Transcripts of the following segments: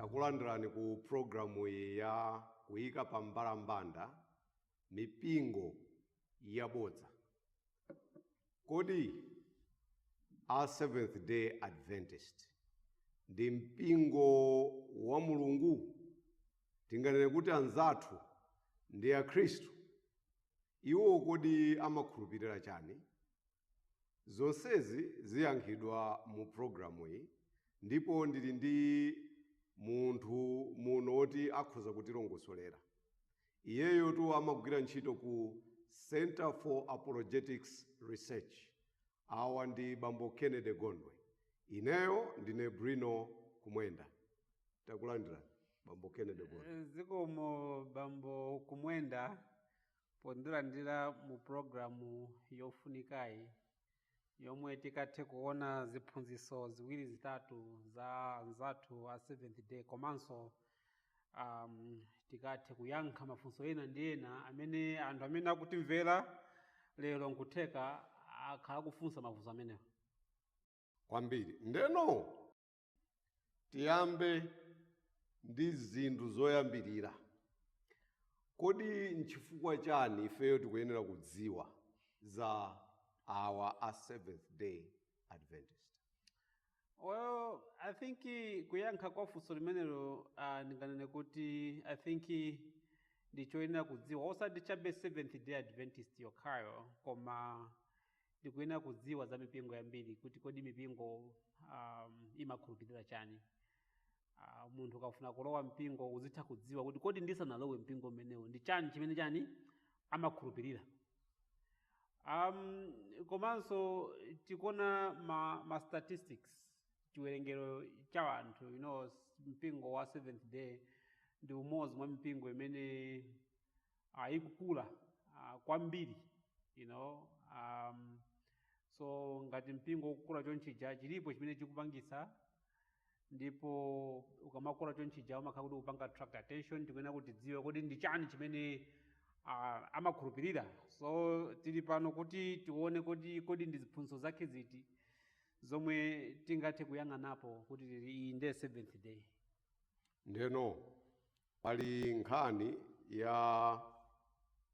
Takulandirani ku programu iyi ya kuyika pa mbalambanda mipingo yabodza. Kodi a Seventh Day Adventist ndi mpingo wa Mulungu? Tinganene kuti anzathu ndi Akhristu? Iwo kodi amakhulupirira chani? Zonsezi ziyankhidwa mu programu iyi, ndipo ndili ndi munthu muno woti akhoza kutilongosolera. Iyeyo tu amagwira ntchito ku Center for Apologetics Research. Awa ndi Bambo Kennedy Gondwe. Ineyo ndine Brino Kumwenda. Takulandirani, Bambo Kennedy Gondwe. Zikomo, Bambo Kumwenda, pondilandira mu programu yofunikayi yomwe tikathe kuona ziphunzitso ziwiri zitatu za anzathu a Seventh Day, komanso tikathe kuyankha mafunso ena ndi ena amene anthu amene akutimvera lero nkutheka akhala kufunsa mafunso amenewo. Kwambiri. Ndeno tiyambe ndi zinthu zoyambirira. Kodi nchifukwa chani ifeyo tikuyenera kudziwa za awa a Seventh Day Adventist? Well, I think kuyankha kwa funso limenelo, ndinganene kuti I think ndi choyenera kudziwa osati chabe Seventh Day Adventist yokhayo, koma ndikuyenera kudziwa za mipingo yambiri, kuti kodi mipingo imakhulupirira chani. Munthu ukafuna kulowa mpingo uzitha kudziwa kuti kodi ndisanalowe mpingo umenewo ndi chani chimene chani amakhulupirira. Komanso tikuona ma statistics, chiwerengero cha anthu. Mpingo wa Seventh Day ndi umodzi mwa mipingo imene ikukula kwambiri. So ngati mpingo ukukula chonchija, chilipo chimene chikupangisa, ndipo ukamakula chonchija umakhala kuti upanga attract attention. Tikuyenera kuti tidziwe kodi ndi chani chimene amakhulupirira. So tili pano kuti tione kodi ndi ziphunzitso zake ziti zomwe tingathe kuyang'anapo kuti tili iyi ndiye Seventh Day. Ndeno pali nkhani ya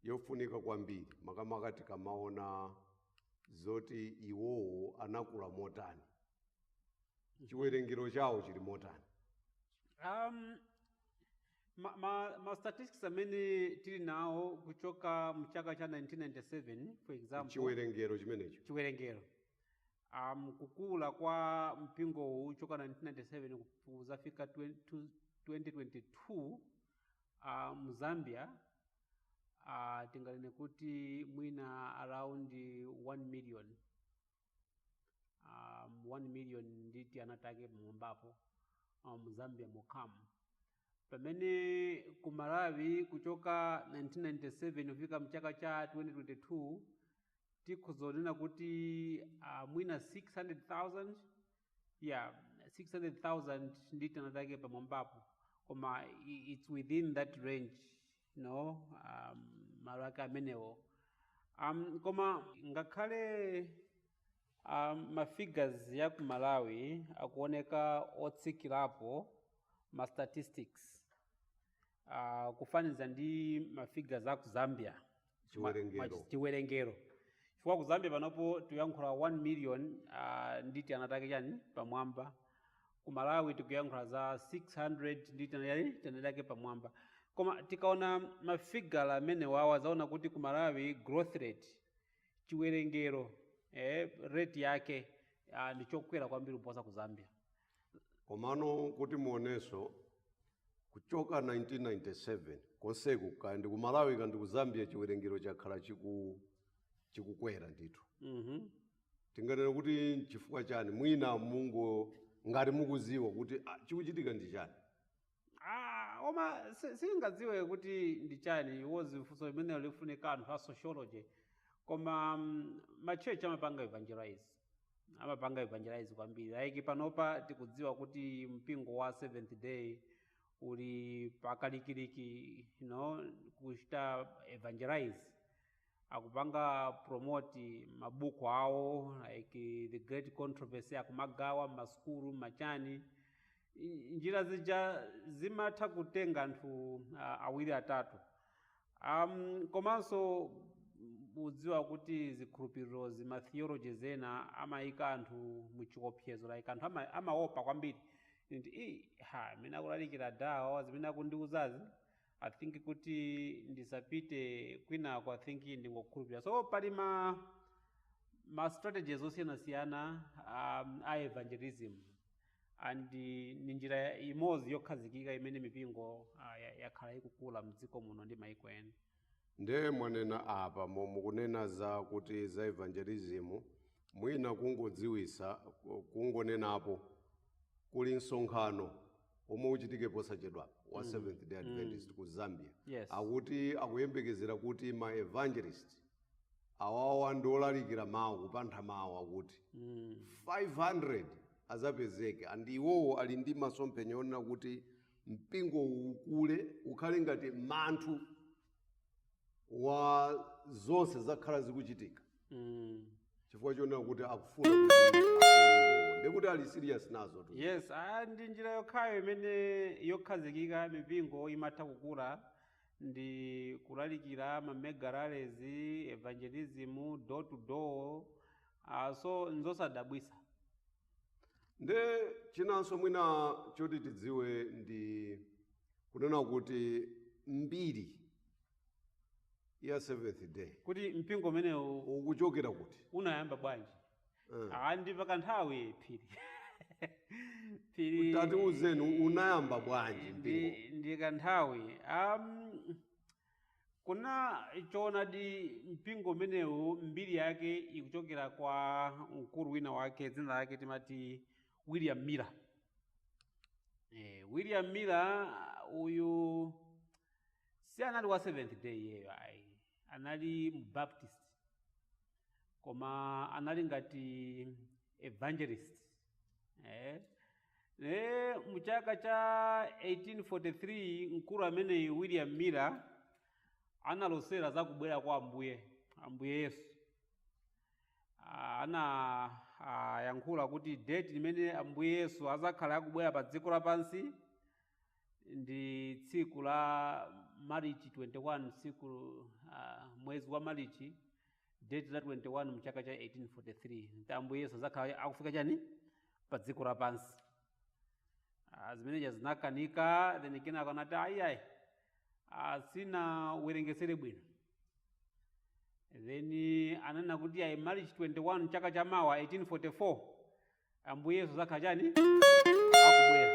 yofunika kwambiri, makamaka tikamaona zoti iwowo anakula motani, chiwerengero chawo chili motani. Ma statistics amene tili nawo kuchoka mchaka cha 1997, for example, chiwerengero chimenecho, chiwerengero, kukula kwa mpingowu kuchoka 1997 kuzafika 20 2022, mu Zambia, tinganene kuti mwina around 1 million, 1 million nditi anatake pamwambapo, mu Zambia mokhamu, pamene ku Malawi kuchoka 1997 kufika mchaka cha 2022 tikhuzonena kuti mwina 600,000, yeah, 600,000 nditi anatake pamwambapo, koma it's within that range, no, malo ake amenewo. Koma ngakhale ma figures ya ku Malawi akuoneka otsikirapo ma statistics kufaniza ndi ma figures aku Zambia. Chiwerengero. Chiwerengero, chifukwa ku Zambia panopo tikuyankhula 1 million nditi anatake chani pamwamba. Ku Malawi tikuyankhula za 600 ndi anatake pamwamba, koma tikaona mafigala amene wawa zaona kuti ku Malawi growth rate, chiwerengero, rate yake ndi chokwera kwambiri kuposa ku Zambia. Komano kuti muonenso kuchoka 1997 konseku, kandi ku Malawi kandi ku Zambia, chiwerengero chakhala chikukwera ndithu. Tinganene kuti chifukwa chani? Mwina mungo ngati mukuziwa kuti chikuchitika ndi chani? Ah, koma singadziwe kuti ndi chani, wozi funso limene lifunika anthu a sociology, koma ma church amapanga evangelize, amapanga evangelize kwambiri. Like panopa tikudziwa kuti mpingo wa Seventh Day uli pakalikiliki kuchita evangelize, akupanga promote mabuku awo like The Great Controversy, akumagawa m'masukulu machani. Njira zija zimatha kutenga anthu awiri atatu. Komanso mudziwa kuti zikhulupiriro zima theologies ena amayika anthu muchiopsezo, like anthu amaopa kwambiri nti "Ii, ha imene akulalikira dawa zimene akundiuzazi, I think kuti ndisapite kwinako, I think ndingokhulupirira." So pali ma strategies osiyanasiyana a evangelism, and ni njira imodzi yokhazikika imene mipingo yakhala ikukula mdziko muno ndi maiko ena. Nde mwanena apa mukunena za kuti za evangelism, mwina kungodziwisa, kungonenapo kuli msonkhano omwe uchitike posachedwapa wa Seventh Day Adventist ku Zambia. Akuti akuyembekezera kuti ma evangelist awawa ndi olalikira mawu, kupantha mawu, akuti 500 azapezeke, and iwowo ali ndi masomphenya onena kuti mpingo ukule ukhale ngati manthu wa zonse zakhala zikuchitika, chifukwa chonena kuti akufuna kuti akule iwowo, ndikuti ali serious nazo tu. Yes, ndi njira yokhayo imene yokhazikika mipingo imatha kukula, ndi kulalikira, ma mega rallies, evangelism, door to door. So nzosadabwisa. Nde chinanso mwina choti tidziwe ndi kunena kuti mbiri ya Seventh Day kuti mpingo umenewu ukuchokera kuti? Unayamba bwanji? Ndi pakanthawi, phiri phiri. Tatiuzeni, unayamba bwanji mpingo? Ndi kanthawi kuna choonadi, mpingo umenewu mbiri yake ikuchokera kwa mkulu wina wake, dzina lake timati William Miller. William Miller uyu si anali wa Seventh Day iyeyo ayi, anali mbaptist, koma anali ngati evangelist. Muchaka cha 1843 mkulu ameneyi William Miller analosera za kubwera kwa Ambuye Yesu. Anayankhula kuti date limene Ambuye Yesu azakhala akubwera pa dziko lapansi ndi tsiku la Marichi 21, tsiku mwezi wa Marichi, date la 21 mchaka cha 1843, kuti Ambuye Yesu azakhala akufika chani pa dziko lapansi. Zimeneja zinakanika, then kenako anati ayi ayi, sinawerengesere bwino. Then ananena kuti ayi, March 21 chaka cha mawa 1844 Ambuye Yesu azakhala chani akubwera,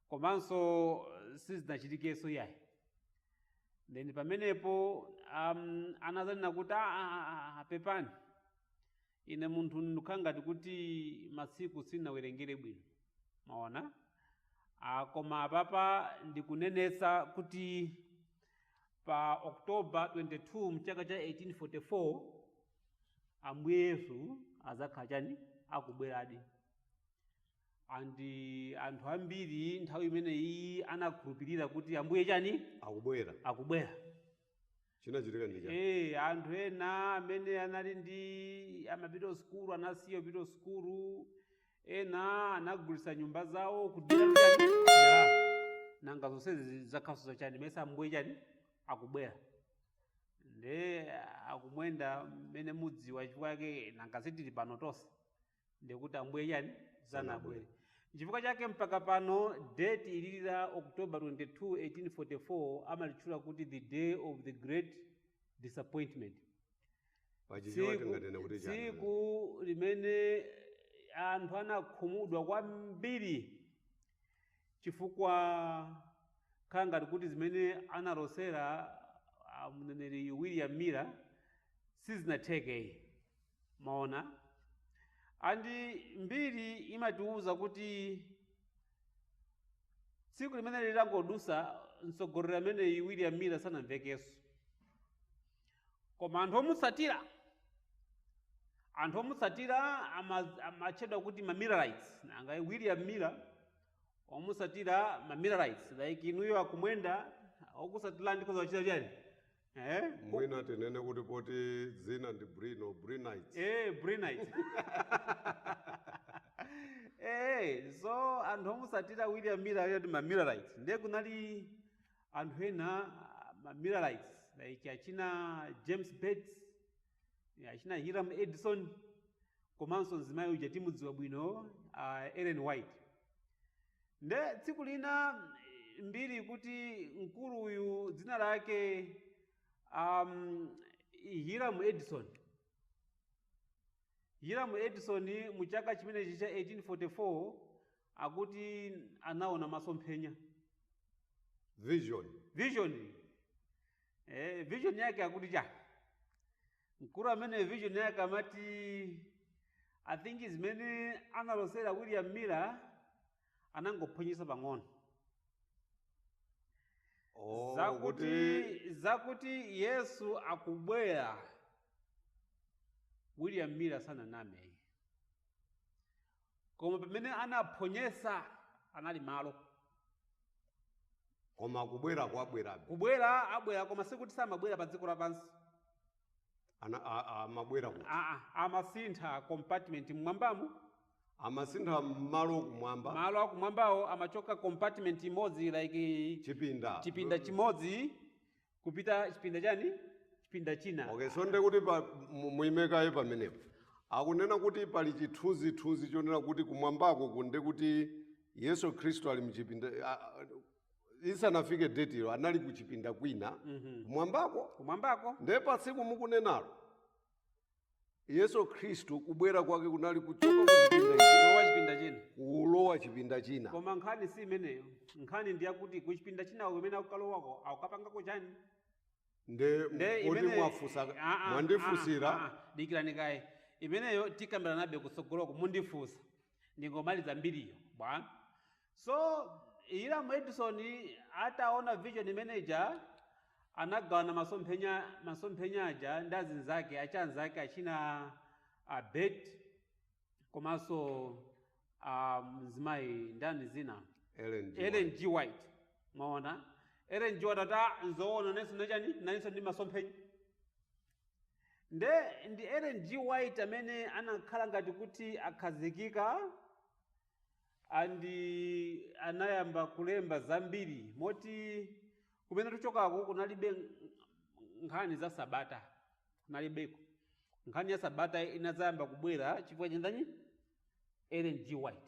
komanso sizinachitikenso yayi. Then pamenepo anazanena kuti, "Ah, ah, ah, ah, pepani, ine munthu ndikukhala ngati kuti masiku sinawerengere bwino, maona, koma apapa ndikunenetsa kuti pa October 22 mchaka cha 1844 Ambuye Yesu azakhala chani akubweradi." And anthu ambiri nthawi imeneyi anakhulupirira kuti Ambuye chani akubwera. Akubwera. Chinachitika ndi chani? Anthu ena amene anali ndi amapita sukulu anasiya kupita sukulu, ena anagulitsa nyumba zawo kudira chani ndalama. Nanga zonsezi zakhaso zachani mesa Ambuye chani akubwera? Nde akumwenda mmene mudziwa chifukwa chake nanga sitili pano tonse, ndikuti Ambuye chani sanabwere. Chifukwa chake mpaka pano date ilili la October 22 1844 amalitchula kuti the day of the great disappointment. Pachichewa tinganene kuti chani? Tsiku limene anthu anakhumudwa kwambiri chifukwa khala ngati kuti zimene analosera mneneri William Miller sizinatheke, maona. And mbiri imatiwuza kuti tsiku limene litangodusa, mtsogoleri ameneyi William Miller sanamvekenso, koma anthu omutsatira amatchedwa kuti ma Millerites. Nanga William Miller, omutsatira ma Millerites, like inuyo akumwenda, okusatira ndikoza kuchita chani? Mwina tinene kuti poti dzina ndi Brino, Brinites. Brinites. So anthu omusatira William Miller ayo ndi ma Millerites. Ndiye kunali anthu ena, ma Millerites like achina James Bates, achina Hiram Edson, komanso mzimayi uja timudziwa bwino, Ellen White. Nde tsiku lina, mbiri kuti mkulu uyu dzina lake Hiram Edson, Hiram Edison, mu chaka chimenechi cha 1844 akuti anaona masomphenya. Vision. Vision. Vision yake akuti cha mkulu amene vision yake amati, I think zimene analosera William Miller anangophwanyisa pang'ono. Oh, zakuti Yesu akubwera, William Miller sananame, koma pamene anaphonyesa anali malo. Koma kubwera kwabwerabe. Kubwera abwera, koma sikuti samabwera pa dziko lapansi. Amabwera kuti? Aa, amasintha compartment mmwambamo. Amasintha malo kumwamba. Malo akumwambawo, amachoka compartment imodzi, like chipinda. Chipinda chimodzi kupita chipinda chani, chipinda china. Okay, so ndekuti muyimekayo pamenepo, akunena kuti pali chithunzithunzi chonena kuti kumwambako kunde kuti Yesu Khristu ali mchipinda, isanafike date-ilo anali kuchipinda kwina kumwambako. Kumwambako. Ndiye pa tsiku mukunenalo Yesu Khristu kubwera kwake kunali kuchoka kuchipinda ichi kulowa chipinda china. Kulowa chipinda china. Koma nkhani si imeneyo. Nkhani ndiyakuti kuchipinda chinako kumene akukalowako akukapangako chani? Nde Nde kuti mwafusa mwandifusira. Dikirani kaye, imeneyo tikambirana nabe kutsogoloko, mundifusa ndingomaliza mbiriyo bwana. So Hiram Edison ataona vision manager anagawana masomphenya, masomphenya aja ndi azinzake, achanzake achina Bet komanso mzimayi ndani zina? Ellen G. Ellen G White. Mwaona, Ellen G White ata nzoona, nenso nachani, nanenso ndi masomphenya. Nde ndi Ellen G White amene anakhala ngati kuti akhazikika andi anayamba kulemba zambiri, moti kumene tuchokako kunalibe nkhani za sabata, kunalibeko nkhani ya sabata. Inadzayamba kubwera chifukwa chendani? Ellen G White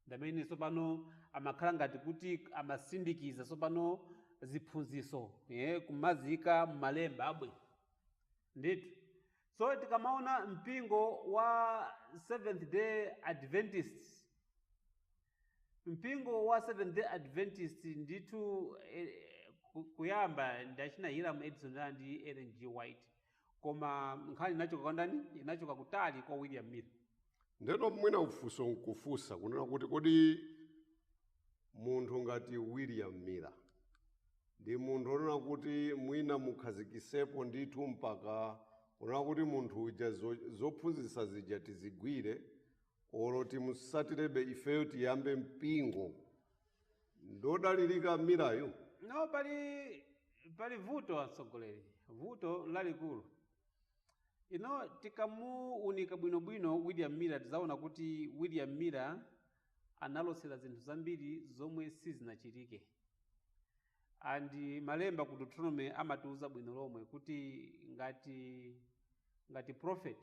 ndamene tsopano amakhala ngati kuti amasindikiza tsopano ziphunzitso, kumazika mmalemba abwino ndithu. So tikamaona mpingo wa Seventh Day Adventist, mpingo wa Seventh Day Adventist ndithu, kuyamba ndi achina Hiram Edison ndi Ellen G White, koma nkhani inachoka kwa ndani? Inachoka kutali kwa William Miller. Ndeno mwina ufunso nkufunsa kunena kuti kodi munthu ngati William Miller ndi munthu onena kuti mwina mukhazikisepo ndithu mpaka kunena kuti munthu uja zophunzitsa zija tizigwire, olo timusatirebe ifeyo tiyambe mpingo, ndodalirika Milleryo? No, pali vuto, atsogoleri, vuto lalikulu. Ino tikamuunika bwinobwino William Miller, tizaona kuti William Miller analosera zinthu zambiri zomwe sizinachitike. And malemba ku Deuteronomy amatiuza bwino lomwe kuti ngati prophet,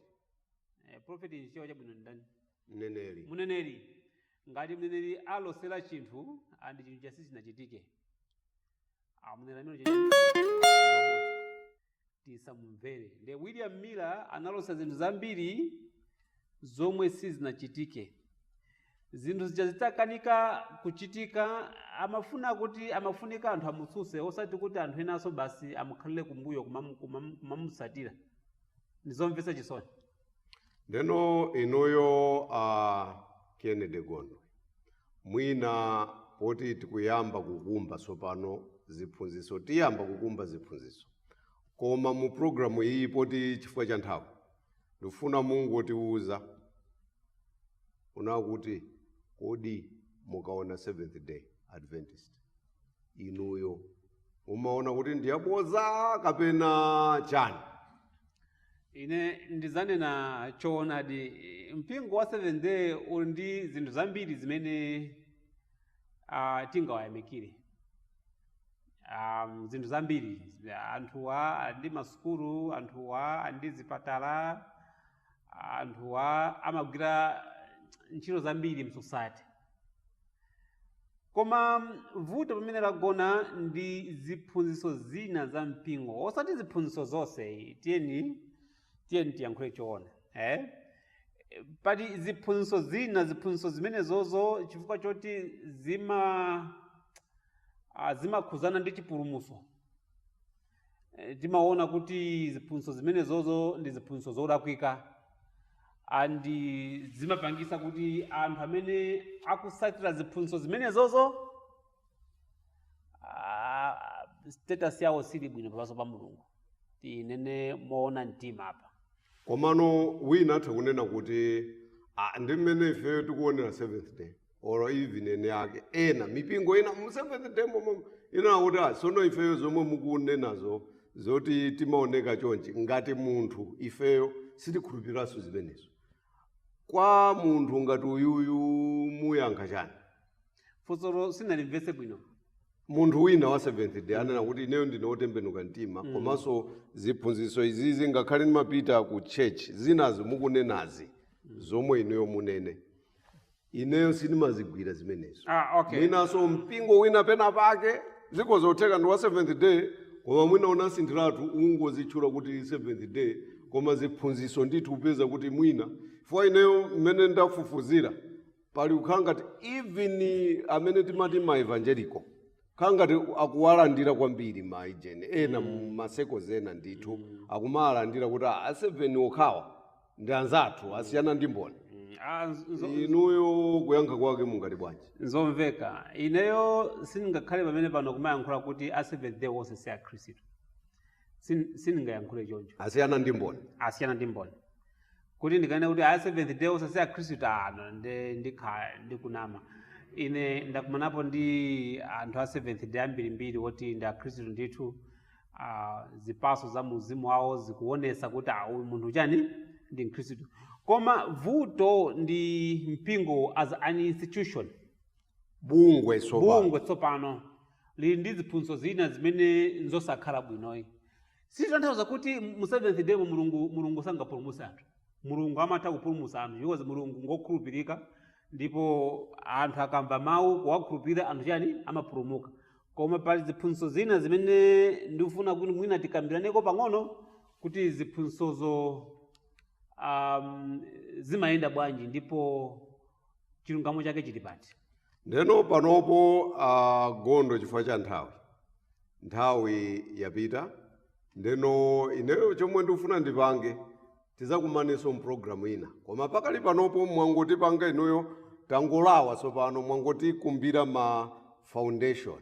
prophet nchichewa chabwino ndani? Mneneri. Mneneri. Ngati mneneri alosera chinthu and chinthu cha sichinachitike, mneneri amene tisamumvere. Nde William Miller analosa zinthu zambiri zomwe sizinachitike. Zinthu zija zitakanika kuchitika, amafuna kuti amafunika anthu amutsutse, osati kuti anthu enanso basi amukhalire kumbuyo kumamusatira. Ndizomvetsa chisoni. Ndeno inuyo Kennedy Gondwe, mwina poti tikuyamba kukumba tsopano ziphunzitso, tiyamba kukumba ziphunzitso, koma mu programu iyi, poti chifukwa cha nthawi, ndifuna mungotiuza una kuti kodi mukaona Seventh Day Adventist inuyo mumaona kuti ndiyaboza kapena chani? Ine ndizanena choonadi, mpingo wa Seventh Day uli ndi zinthu zambiri zimene tingawayamikire. Zinthu zambiri, anthuwa ali ndi masukulu, anthuwa ali ndi zipatala, anthuwa amagwira ntchito zambiri m'society. Koma vuto pamene lagona ndi ziphunzitso zina za mpingo, osati ziphunzitso zonse. Tiyeni tiyankhule choona, eh? Pali ziphunzitso zina, ziphunzitso zimenezozo chifukwa choti zimakhuzana ndi chipulumutso, timaona kuti ziphunzitso zimenezozo ndi ziphunzitso zolakwika, and zimapangisa kuti anthu amene akusatira ziphunzitso zimenezozo, status yawo sili bwino pamaso pa Mulungu. Tinene moona mtima apa. Komano wina atha kunena kuti, ah, ndi mmene ifeyo tikuonera Seventh Day or even ene ake ena mipingo ina mu Seventh Day momwe ina, kuti ah, sono ifeyo zomwe mukunenazo zoti timaoneka chonchi ngati munthu, ifeyo sitikhulupiriranso zimenezo. Kwa munthu ngati uyuyu muyankha chani? Funsolo sinalimvetse bwino. Munthu wina wa Seventh Day anena kuti ineyo ndine wotembenuka mtima, komanso ziphunzitso izizi, ngakhale ndimapita ku church, zinazo mukunenazi zomwe ineyo munene, ineyo sindimazigwira zimenezo. Ah, okay. Mwinanso mpingo wina pena pake zikozotheka ndi wa Seventh Day, koma mwina unasinthiratu, ungozitchula kuti Seventh Day, koma ziphunzitso ndithu upeza kuti mwina, chifukwa ineyo mmene ndafufuzira, pali kukhala ngati even amene timati ma evangelical, kukhala ngati akuwalandira kwambiri maijene ena, maseko ena ndithu akumawalandira kuti a seven okhawa ndi anzathu, asiyana ndi Mboni. Inuyo kuyankha kwake mungati bwanji? Nzomveka. Ineyo sindingakhale pamene pano kumayankhula kuti a Seventh Day wonse si akhristu. Sindingayankhule choncho. Asiyana ndi Mboni. Asiyana ndi Mboni. Kuti ndikanene kuti a Seventh Day wonse si akhristu, ano ndikhala ndikunama. Ine ndakumanapo ndi anthu a Seventh Day ambirimbiri woti ndi akhristu ndithu. Zipaso za muzimu wawo zikuonesa kuti uyu munthu chani, ndi mkhristu. Koma vuto ndi mpingo as an institution. Bungwe tsopano. Bungwe tsopano lili ndi ziphunzitso zina zimene nzosakhala bwinoyi. Sizitanthauza kuti mu Seventh Day Mulungu sangapulumutse anthu. Mulungu amatha kupulumutsa anthu because Mulungu ngokhulupirika, ndipo anthu akamva mawu kuwakhulupirira, anthu chani, amapulumuka. Koma pali ziphunzitso zina zimene ndikufuna kuti mwina tikambiraneko pang'ono kuti ziphunzitsozo zimayenda bwanji ndipo chilungamo chake chili pati. Ndeno panopo, Gondo, chifukwa cha nthawi, nthawi yapita, ndeno ineyo chomwe ndikufuna ndipange, tizakumanenso mpulogalamu ina. Koma pakali panopo mwangotipanga inuyo, tangolawa tsopano, mwangotikumbira ma foundation,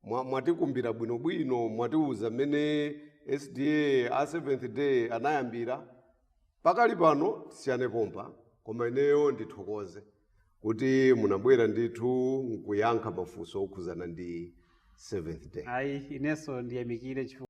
mwatikumbira bwinobwino, mwatiuza mmene SDA, a Seventh Day anayambira. Pakali pano tisiyane pompa, koma ineyo ndithokoze kuti munabwera ndithu nkuyankha mafunso okhuzana ndi Seventh Day. Ayi, inenso ndiyamikire chifukwa